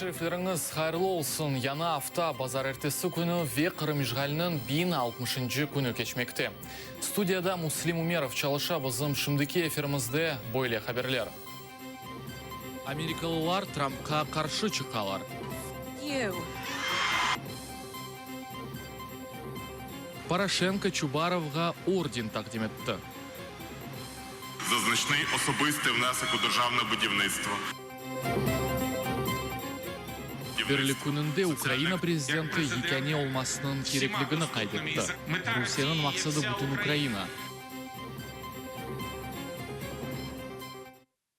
Sabaşerifleriñiz hayırlı olsun! Yañı afta, bazarertesi künü ve Qırım işğaliniñ 1060-ıncı künü keçmekte. Studiyada Müslim Ümerov çalışa, bizim şimdiki efirimizde böyle haberler. Amerikalılar Trampqa qarşı çıqalar. Poroşenko Çubarovğa orden taqdim etti. За значний особистий внесок у державне будівництво. Birlik kününde Ukraina prezidenti yekâne olmasınıñ kerekligini qayd etti. Rusiyeniñ maqsadı bütün Ukraina.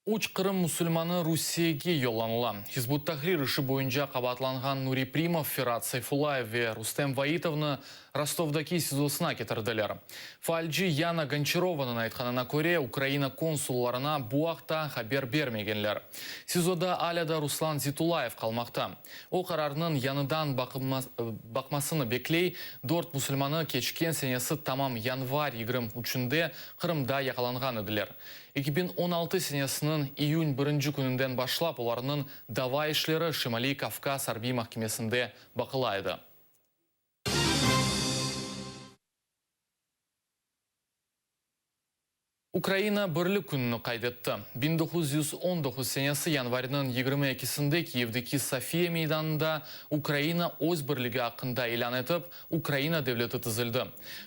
Üç Qırım musulmanı Rusiyege yollanıla. Hizb ut-Tahrir işi boyunca qabaatlanğan Nuri Primov, Ferat Seyfullayev ve Rustem Vaitovnı Rostovdaki SİZOsına ketirdiler. Faalci Yana Gonçarovanıñ aytqanına köre, Ukraina konsullarına bu aqta haber bermegenler. SİZOda alâ da Ruslan Zitulayev qalmaqta. O, qararnıñ yañıdan baqmasını bekley. Dört musulmanı keçken senesi tamam yanvar 23-nde Qırımda yaqalanğan ediler. 2016 senesiniñ iyün birinci kününden başlap olarnıñ dava işleri Şimaliy Kavkaz arbiy mahkemesinde baqıla edi. Ukraina Birlik kününi qayd etti. 1919 senesi yanvarniñ 22-sinde Kiyevdeki Sofiya meydanında Ukraina öz birligi aqqında ilân etip, Ukraina devleti tizildi.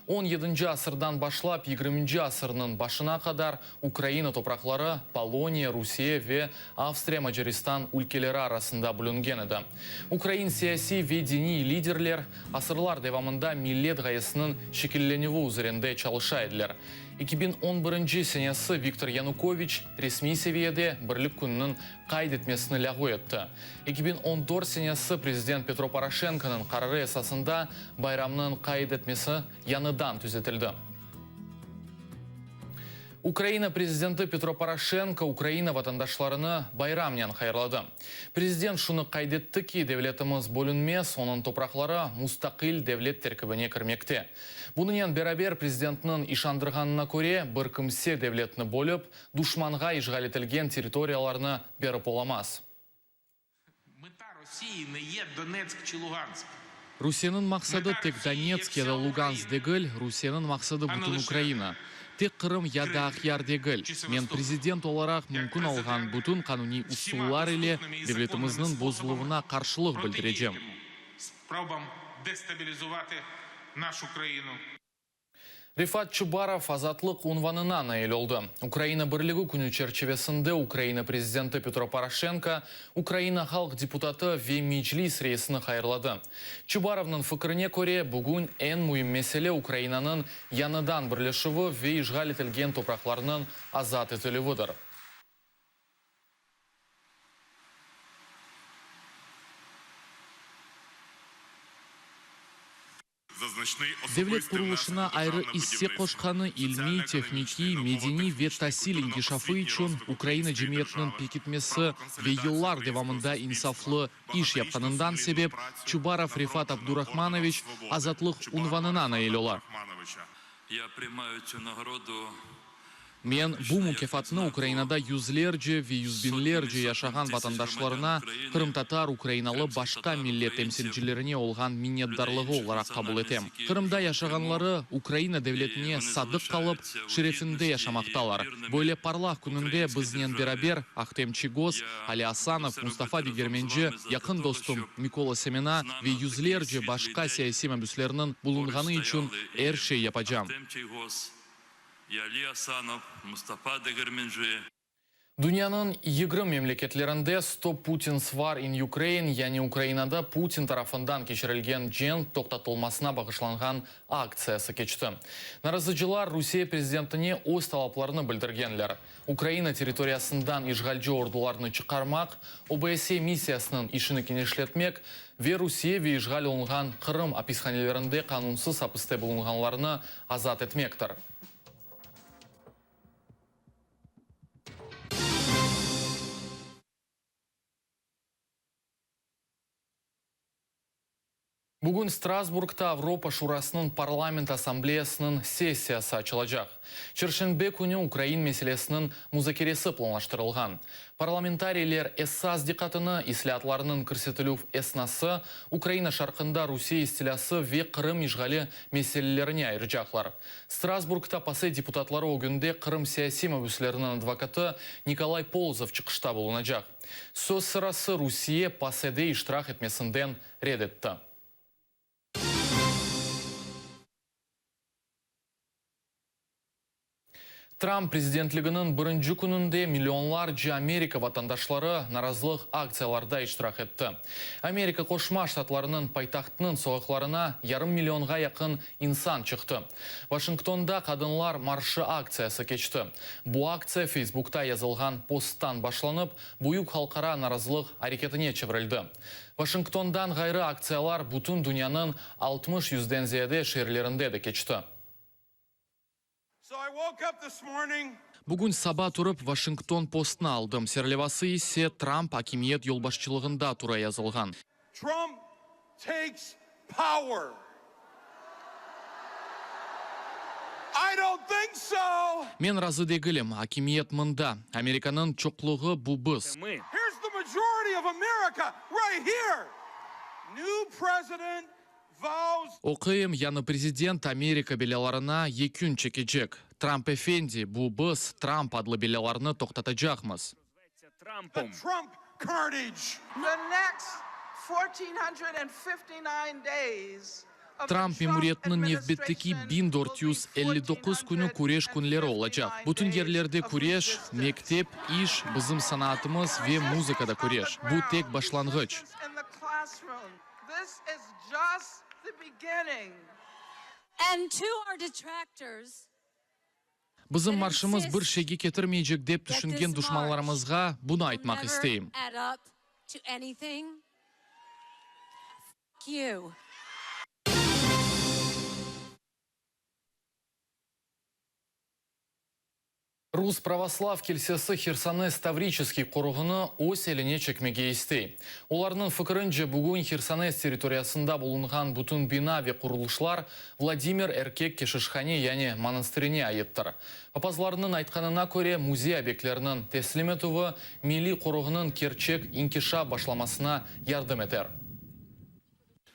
On yedinci asırdan başlap yigirminci asırnıñ başına qadar Ukraina topraqları Poloniya, Rusiye ve Avstriya-Macaristan ülkeleri arasında bölüngen edi. Ukrain siyasiy ve diniy liderler asırlar devamında millet ğayesiniñ şekillenüvi üzerinde çalışa ediler. 2011 senesi Viktor Yanukoviç resmiy seviyede Birlik kününiñ qayd etmesini lâğu etti. 2014 senesi prezident Petro Poroşenkonıñ qararı esasında bayramnıñ qayd etmesi yañıdan tüzetildi. Ukraina prezidenti Petro Poroşenko Ukraina vatandaşlarını bayramnen hayırladı. Prezident şunı qayd etti ki, devletimiz bölünmez, onıñ topraqları mustaqil devlet terkibine kirmekte. Bunınen beraber, prezidentniñ işandırğanına köre, bir kimse devletni bölip, duşmanğa işğal etilgen territoriyalarnı berip olamaz. Rusiyeniñ maqsadı tek Donetsk ya da Lugansk degil, Rusiyeniñ maqsadı bütün Ukraina. Tek Qırım ya da Aqyar degil. Men prezident olaraq mümkün olğan bütün qanuniy usullar ile devletimizniñ bozuluvına qarşılıq bildirecem. Refat Çubarov azatlıq unvanına nail oldı. Ukraina Birligi künü çerçivesinde Ukraina prezidenti Petro Poroşenko Ukraina halq deputatı ve Meclis reisini hayırladı. Çubarovnıñ fikrine köre, bugün eñ müim mesele Ukrainanıñ yañıdan birleşüvi ve işğal etilgen topraqlarnıñ azat etilüvidir. Devlet qurulışına ayrı isse qoşqanı, ilmiy, tehnikiy, medeniy ve tasil inkişafı içün Ukraina cemiyetiniñ pekitmesi ve yıllar devamında insaflı iş yapqanından sebep Çubarov Refat Abdurahmanoviç azatlıq unvanına nail ola. Men bu mukâfatnı Ukrainada yüzlerce ve yüzbiñlerce yaşağan vatandaşlarına, qırımtatar, ukrainalı, başqa millet temsilcilerine olğan minnetdarlığı olaraq qabul etem. Qırımda yaşağanları Ukraina devletine sadıq qalıp, şerefinde yaşamaqtalar. Böyle parlaq kününde biznen beraber Ahtem Çiygoz, Ali Asanov, Mustafa Degermenci, yaqın dostum Mikola Semena ve yüzlerce başqa siyasiy mabüslerniñ bulunğanı içün er şey yapacam. İ Ali Asanov, Mustafa Degermenci. Dünyanıñ 20 memleketlerinde Stop Putin's War in Ukraine, yani Ukrainada Putin tarafından keçirilgen cenk toqtatılmasına bağışlanğan aktsiyası keçti. Narazıcılar Rusiye prezidentine öz talaplarını bildirgenler, Ukraina territoriyasından işğalci ordularnı çıqarmaq, OBSE missiyasınıñ işini kenişletmek ve Rusiye ve işğal olunğan Qırım apishanelerinde qanunsız apiste bulunğanlarnı azat etmektir. Bugün Strasburgta Avropa Şurasınıñ Parlament Assambleyasınıñ sessiyası açılacaq. Çarşenbe künü ukrain meselesiniñ muzakeresi planlaştırılğan. Parlamentariyler esas diqqatını islâatlarnıñ kirsetilüv esnası, Ukraina şarqında Rusiye istilâsı ve Qırım işğali meselelerine ayıracaqlar. Strasburgta PASE deputatları ögünde Qırım siyasiy mabüsleriniñ advokatı Nikolay Polozov çıqışta bulunacaq. Söz sırası, Rusiye PASEde iştirak etmesinden red etti. Tramp prezidentliginiñ birinci kününde millionlarca Amerika vatandaşları narazılıq aktsiyalarda iştirak etti. Amerika Qoşma Ştatlarınıñ paytahtınıñ soqaqlarına yarım millionğa yaqın insan çıqtı. Vaşingtonda Qadınlar marşı aktsiyası keçti. Bu aktsiya Feysbukta yazılğan posttan başlanıp, büyük halqara narazılıq areketine çevirildi. Vaşingtondan ğayrı aktsiyalar bütün dünyanıñ 60 yüzden ziyade şeerlerinde de keçti. Bugün saba turıp Washington Postnı aldım, serlevası ise Tramp akimiyet yolbaşçılığında tura yazılğan. Trump takes power. I don't think so! Men razı degilim, akimiyet mında, Amerikanıñ çoqluğı bu biz. Here's the majority of America right here! New president vows. Oquyım, yañı prezident Amerika belâlarına yekün çekecek. Tramp efendi, bu biz Tramp adlı belâlarnı toqtatacaqmız. The Trump carnage. The next 1459 days of the Tramp Trump memuriyetiniñ nevbetteki administration 1459 will be künü küreş künleri olacaq. 1459 Bütün days yerlerde of küreş, resistance. mektep, iş, bizim sanaatımız ve muzıkada Resistance on the küreş. Bu tek ground, başlanğıç. resistance in the classroom. This is just the beginning. And to our detractors, Bizim marşımız bir şeyge ketirmeycek dep tüşüngen duşmanlarımızğa bunı aytmaq isteyim. Rus pravoslav kilsesi Hersones Tavriçeskiy qoruğını öz eline çekmege istey. Olarnıñ fikirince, bugün Hersones territoriyasında bulunğan bütün bina ve qurulışlar Vladimir erkek keşişhane yani monastırine aittir. Papazlarnıñ aytqanına köre, müzey obyektleriniñ teslim etüvi milliy qoruğınıñ kerçek inkişaf başlamasına yardım eter.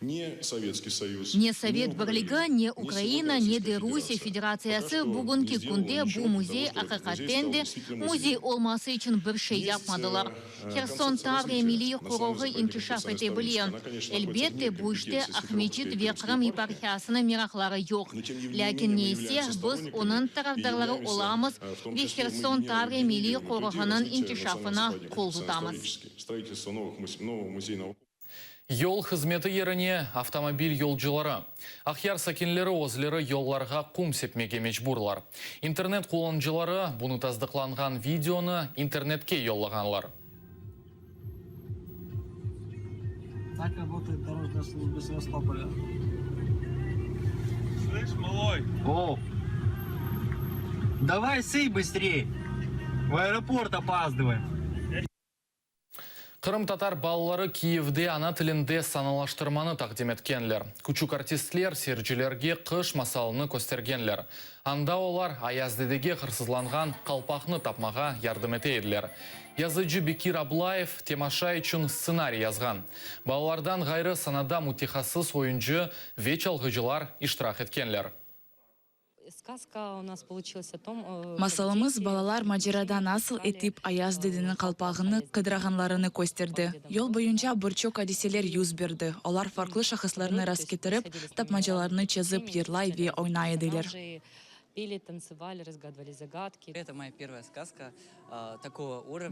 Ne Sovetskiy Soyuz, Ne Sovet Birligi, ne Ukraina, ne de Rusiye Federatsiyası bugünki künde bu müzey aqiqaten de müzey olması içün bir şey yapmadılar. Herson Tavriya milliy qoruğı inkişaf ete bile. Elbette, bu işte Aqmescit ve Qırım yeparhiyasınıñ meraqları yoq. Lâkin ne ise, biz onıñ tarafdarları olamız ve Herson Tavriya milliy qoruğınıñ inkişafına qol tutamız. Yol hızmeti yerine, avtomobil yolcuları. Aqyar sakinleri özleri yollarğa qum sepmege mecburlar. İnternet qullanıcıları bunı tasdıqlanğan videonı internetke yollağanlar. Tak rabotaet dorojnaya slujba Sevastopolya. Slyş, maloy? O! Davay sıy bıstrey! V aeroport opazdıvaem! Qırımtatar balaları Kiyevde ana tilinde sanalaştırmanı taqdim etkenler. Küçük artistler seyircilerge qış masalını köstergenler. Anda olar Ayaz dedege hırsızlanğan qalpaqnı tapmağa yardım ete ediler. Yazıcı Bekir Ablayev temaşa içün stsenariy yazğan. Balalardan ğayrı sanada mütehassıs oyuncı ve çalğıcılar iştirak etkenler. Masalımız balalar macerada nasıl etip Ayaz dedeniñ qalpağını qıdırğanlarını kösterdi. Yol boyunca bir çoq adiseler yüz berdi, olar farqlı şahıslarnı rastketirip, tapmacalarnı çezip, yırlay ve oynay ediler.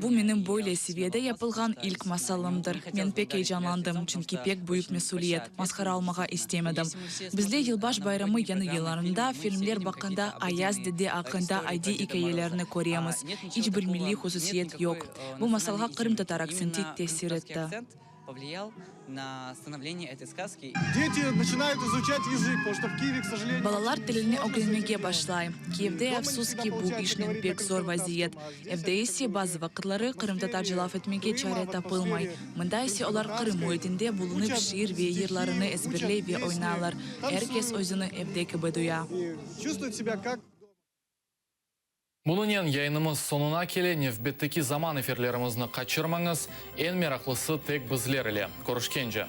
Bu menim böyle seviyede yapılğan ilk masalımdır. Men pek eyecanlandım, çünki pek büyük mesüliyet, masqara olmağa istemedim. Bizde yılbaş bayramı yañı yıllarında filmler baqqanda Ayaz dede aqqında adiy ikâyelerni köremiz, iç bir milliy hususiyet yoq. Bu masalğa qırımtatar aktsenti tesir etti. Повлиял на становление этой сказки. Дети начинают изучать язык, потому что в Киеве, к сожалению, Balalar tilini ögrenmege başlay. Kiyevde, afsus ki, bu işnen pek zor vaziyet. Evde ise bazı vaqıtları qırımtatarca laf etmege çare tapılmay. Mında ise olar Qırım müitinde bulunıp şiir ve yırlarını ezberley ve oynaylar. Er kes özüni evde kibi duya. Чувствуют себя как Bunıñnen yayınımız soñuna kele nevbetteki zaman efirlerimizni qaçırmañız. Eñ meraqlısı tek bizler ile. Körüşkence.